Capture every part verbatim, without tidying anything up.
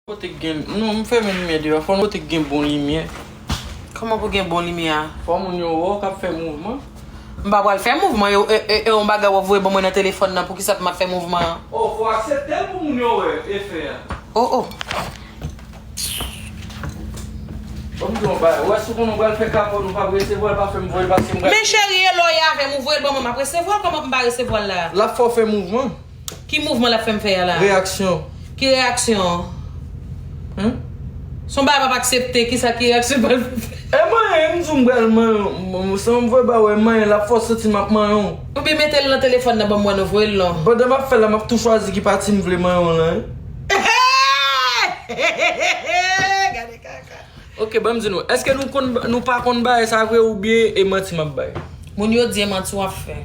Kote k gen, non, m fèmen limyè deyò. Fò n kote k gen bon limyè. Kòman pou gen bon limyè a? Fò moun yo wè w k ap fè mouvman. M pa pral fè mouvman, e, e, e, e yon bagay w ap voye ban mwen nan telefòn nan, poukisa pou m ap fè mouvman an? Oh, fò aksepte l pou moun yo wè efè a. Oh, oh. Ban m di w yon bagay. Ou wè si w konnen w pral fè kapòn, ou p ap resevwa l, pa fè m voye l, paske m pral... Men cheri, e lè w ye avè m, ou voye l ban mwen, m ap resevwa l, kòman pou m pa resevwa l la? L ap fè w fè mouvman. Ki mouvman l ap fè m fè a la? Reyaksyon. Ki reyaksyon? Hen? Si yon bagay p ap aksepte, kisa ki reyaksyon pral fè? E manyen, m di w m pral manyen w. M, m, san m voye ba w, e manyen, l ap fè w santi m ap manyen w. Oubyen mete l nan telefòn nan ban mwen, nou voye l non. Pandan m ap fè l la, m ap tou chwazi ki pati m vle manyen w lan, wi. Gade kaka. Ok, ban m di nou, èske nou konn, nou pa konn bagay sa vre oubyen e manti m ap bay? Moun yo di e manti w ap fè.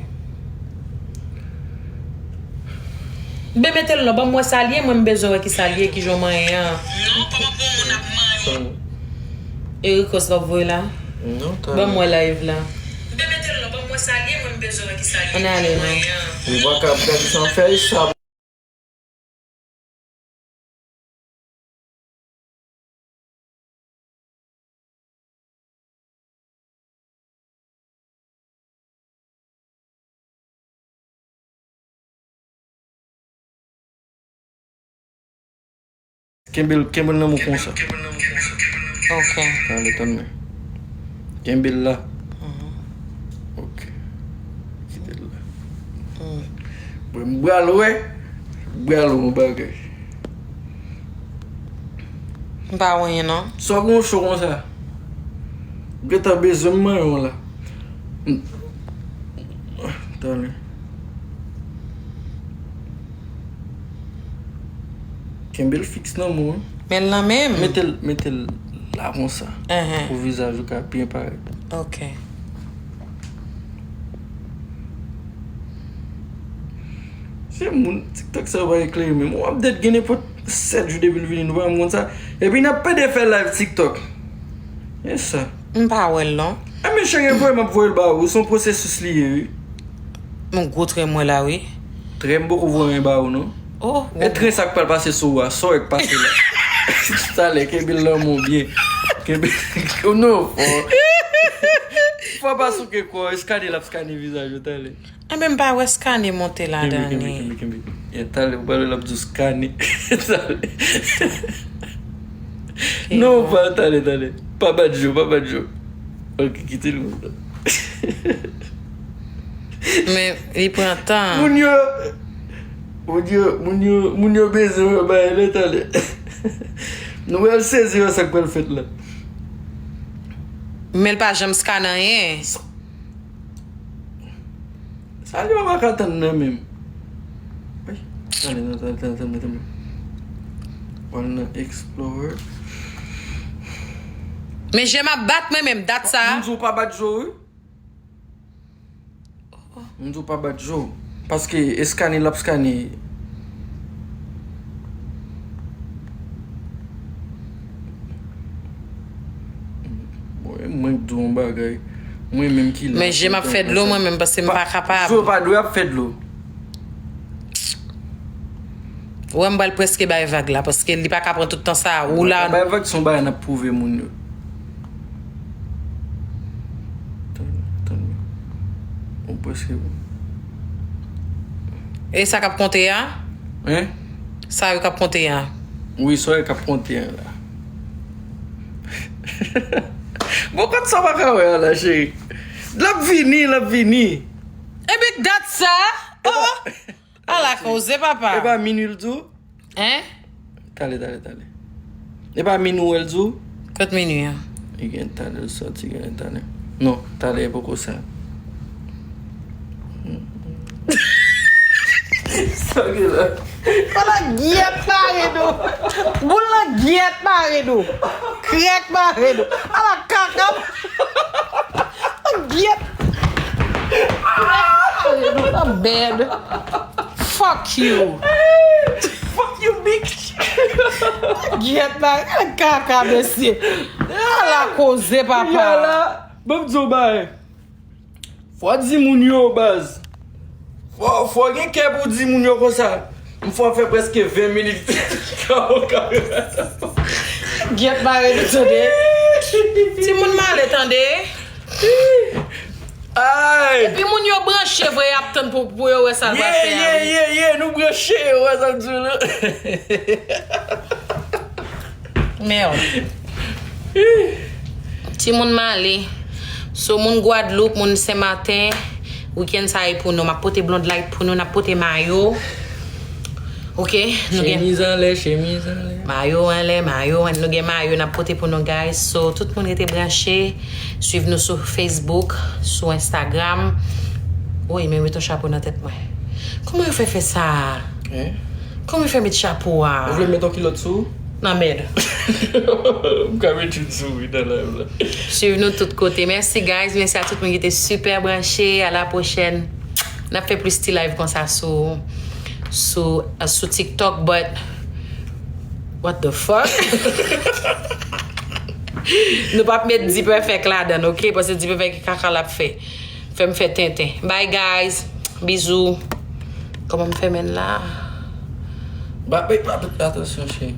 Ben mete l non, ban m wè sa l ye, mwen m bezwen wè ki sa l ye, ki jan w manyen an. Non, kòman pou yon moun ap manyen w? Ericos w ap voye la? Non, ta... Ban m wè live la. Ben mete l non, ban m wè sa l ye, mwen m bezwen wè ki sa l ye, ki jan w manyen an. Ann ale non. Ou pa ka ap gade san fè sa. Kenbe l, kenbe l nan men w konsa. Ok. Tande, tande. Kenbe l la. Mhm. Ok. Kite l la. Mm. Bon, m pral wè. M pral wè yon bagay. M pa wè anyen non. Sa w gen w cho konsa? M gentan bezwen m manyen w la. M, tande. Kenbe l fiks nan men w, wi. Men l nan men m. Mete l, mete l la konsa. Enhen. Pou vizaj ou ka byen parèt. Ok. Se moun, TikTok sa yo pa eklere menm. W ap det gen nenpòt sèt jou depi l vini, nou pa menm konn sa. Epi n ap pede fè live TikTok. E sa. M pa wè l non. Enben cheri, voye m ap voye l ba ou. Se yon pwosesis li ye, wi. Yon gwo tren m wè la, wi. Tren m poko voye anyen ba ou, non. Oh, e tren sa k pral pase sou ou a, sa w wè k pase la. Talè, kenbe l nan men w byen. Kenbe, non, fò. Fò pa souke kò, eskane l ap eskane vizaj ou, talè. Enben, m pa wè eskane monte ladan li. Kenbe, kenbe, kenbe, kenbe. E talè, ou pral wè l ap di w eskane. Talè. Non, pa, talè, talè. Pa bat je w, pa bat je w. Ok, kite l konsa. Men, li pran tan. Moun yo, moun yo, moun yo, moun yo bezwen wè bagay la, talè. Nou pral sezi wè sa k pral fèt la. Men l pa janm eskane anyen. Sa li pa ka tann nan menm. Ay, tande, tande, tande, tande, tande. Al nan Explorer. Men je m ap bat mwen menm, dat sa. M di w pa bat je w, wi. M di w pa bat je w. Paske eskane l ap eskane. Bon, e mwen k di w yon bagay. Mwen menm ki la. Men je m ap fè dlo mwen menm, paske m pa kapab. Je w pa dwe ap fè dlo. Ou wè m pral prèske bay vag la, paske li pa ka pran tout tan sa. Ou la. Bay vag se yon bagay n ap pwouve moun yo. Tann, tann. Ou prèske bon. E sa k ap konte a? Hein? Sa yo k ap konte a? Wi, sa yo k ap konte a la. Bon, kot sa w pa ka wè a la, cheri? L ap vini, l ap vini. Ebyen, dat sa? Oh! Ala koze, papa. E pa minui l di w? Hein? Tale, tale, tale. E pa minui w wè l di w? Kot minui an? Li gen tale, l sòti gen tale. Non, tale e poko sa. Sa gen la. Ala gyèt mare nou. Boul lan gyèt mare nou. Krèk mare nou. Ala kaka. Gyèt. Mare nou nan bèd. Fuck you. Fuck you, bitch. Gyèt la, kaka, mesye. Ala koze, papa. Kounye a la, ban m di w bagay. Fò di moun yo, baz. Fò, fò gen kè pou di moun yo konsa. M fè, fè prèske ven minit. Gyèt mare nou tande. Timoun male tande. Ay! Epi moun yo branche vre y ap tann pou, pou yo wè sa l pral Yeah, fè a, yeah, wi. Yeah, yeah, nou branche, yo wè sa m di w la. Merde. Timoun male. So moun Gwadloup, moun Senmaten, wikenn sa e pou nou. M ap pote Blonde Light pou nou, n ap pote mayo. Ok, nou gen Chemiz anlè, chemiz anlè. Mayo anlè, mayo anlè. Nou gen mayo n ap pote pou nou, guys. So, tout moun rete branche. Swiv nou sou Facebook, sou Instagram. Woy, men met yon chapo nan tèt mwen. Kòman yo fè fè sa? Hein? Kòman yo fè met chapo a? Ou vle met yon kilòt sou? Nan mèd. M ka met yon sou, wi, nan live la. Swiv nou tout kote. Mèsi, guys. Mèsi a tout moun ki te super branche. A la pwochèn. N ap fè plis ti live konsa sou, sou, sou TikTok, but what the fuck? Nou p ap met D-Perfect ladan, ok? Paske D-Perfect ki kaka l ap fè. Fè m fè tenten. Bye, guys. Bizou. Kòman m fè men la? Ba, ba, ba, atansyon, cheri.